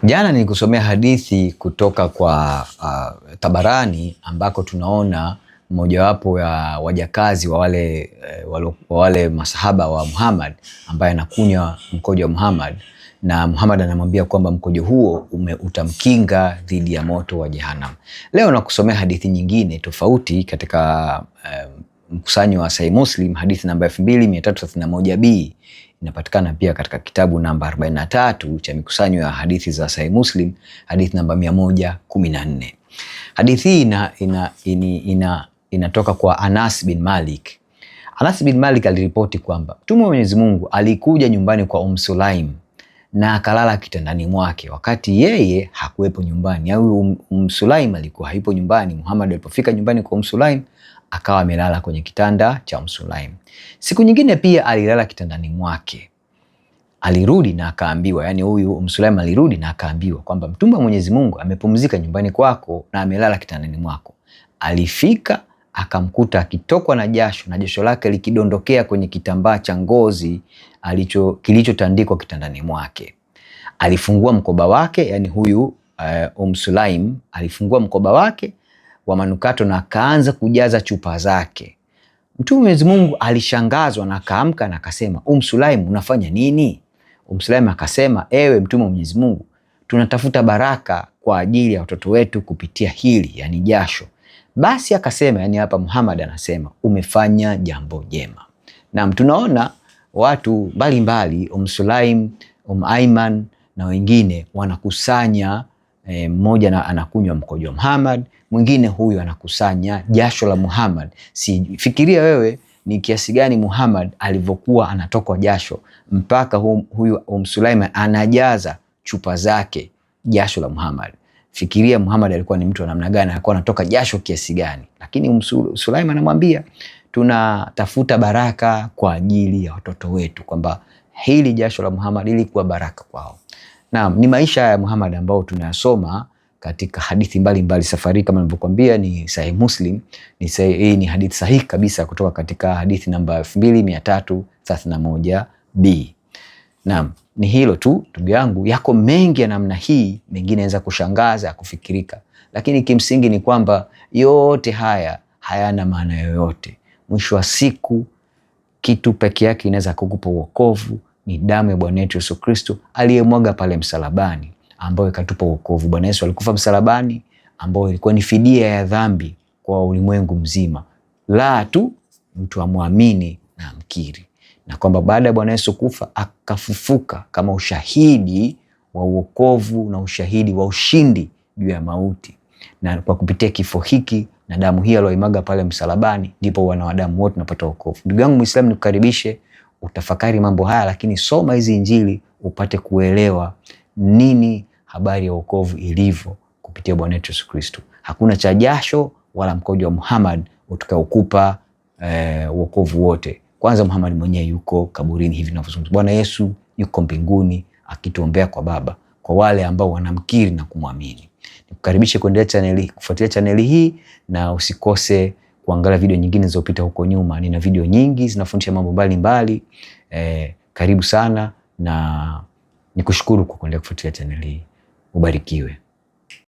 Jana nilikusomea hadithi kutoka kwa Tabarani ambako tunaona mmojawapo ya wajakazi wa wale masahaba wa Muhammad ambaye anakunywa mkojo wa Muhammad, na Muhammad anamwambia kwamba mkojo huo utamkinga dhidi ya moto wa Jehanamu. Leo nakusomea hadithi nyingine tofauti katika mkusanyo wa Sahih Muslim, hadithi namba 2331b inapatikana pia katika kitabu namba 43 cha mikusanyo ya hadithi za Sahih Muslim, hadithi namba 114. Hadithi hii inatoka kwa Anas bin Malik. Anas bin Malik aliripoti kwamba Mtume wa Mwenyezi Mungu alikuja nyumbani kwa Sulaim na akalala kitandani mwake wakati yeye hakuwepo nyumbani, au Sulaim alikuwa hayupo nyumbani. Muhammad alipofika nyumbani kwa Sulaim akawa amelala kwenye kitanda cha Sulaim. Siku nyingine pia alilala kitandani mwake. Alirudi na akaambiwa, yani huyu Sulaim alirudi na akaambiwa kwamba Mtume wa Mwenyezi Mungu amepumzika nyumbani kwako na amelala kitandani mwako. Alifika akamkuta akitokwa na jasho na jasho lake likidondokea kwenye kitambaa cha ngozi kilichotandikwa kitandani mwake. Alifungua mkoba wake, yani huyu Sulaim alifungua mkoba wake wa manukato na akaanza kujaza chupa zake. Mtume Mwenyezi Mungu alishangazwa na akaamka na akasema, Sulaim, unafanya nini? Sulaim akasema, ewe Mtume wa Mwenyezi Mungu, tunatafuta baraka kwa ajili ya watoto wetu kupitia hili, yani jasho. Basi akasema, yani hapa Muhammad anasema umefanya jambo jema. Na tunaona watu mbalimbali, Sulaim, Aiman na wengine wanakusanya, mmoja anakunywa mkojo wa Muhammad, mwingine huyu anakusanya jasho la Muhammad. Si fikiria wewe ni kiasi gani Muhammad alivyokuwa anatokwa jasho mpaka huyu Sulaim anajaza chupa zake jasho la Muhammad. Fikiria Muhammad alikuwa ni mtu wa namna gani, alikuwa anatoka jasho kiasi gani? Lakini Sulaim anamwambia tunatafuta baraka kwa ajili ya watoto wetu, kwamba hili jasho la Muhammad ilikuwa baraka kwao. Naam, ni maisha ya Muhammad ambao tunayasoma katika hadithi mbalimbali. Safari kama nilivyokuambia ni Sahih Muslim, ni hii ni hadithi sahihi kabisa kutoka katika hadithi namba 2331b. Naam, ni hilo tu ndugu yangu, yako mengi ya namna hii, mengine yanaweza kushangaza, kufikirika, lakini kimsingi ni kwamba yote haya hayana maana yoyote. Mwisho wa siku, kitu peke yake inaweza kukupa wokovu ni damu ya Bwana wetu Yesu Kristo aliyemwaga pale msalabani, ambayo ikatupa wokovu. Bwana Yesu alikufa msalabani, ambayo ilikuwa ni fidia ya dhambi kwa ulimwengu mzima, la tu mtu amwamini na amkiri, na kwamba baada ya Bwana Yesu kufa akafufuka kama ushahidi wa uokovu na ushahidi wa ushindi juu ya mauti, na kwa kupitia kifo hiki na damu hii aliyoimwaga pale msalabani, ndipo wanadamu wote tunapata wokovu. Ndugu yangu Muislamu, nikukaribishe utafakari mambo haya, lakini soma hizi Injili upate kuelewa nini habari ya wokovu ilivyo kupitia Bwana wetu Yesu Kristo. Hakuna cha jasho wala mkojo wa Muhammad utakaokupa wokovu wote. Kwanza Muhammad mwenyewe yuko kaburini hivi tunavyozungumza. Bwana Yesu yuko mbinguni akituombea kwa Baba, kwa wale ambao wanamkiri na kumwamini. Nikukaribishe kuendelea chaneli, kufuatilia chaneli hii na usikose kuangalia video nyingine zilizopita huko nyuma. Nina video nyingi zinafundisha mambo mbalimbali. Karibu sana na nikushukuru kwa kuendelea kufuatilia chaneli hii. Ubarikiwe.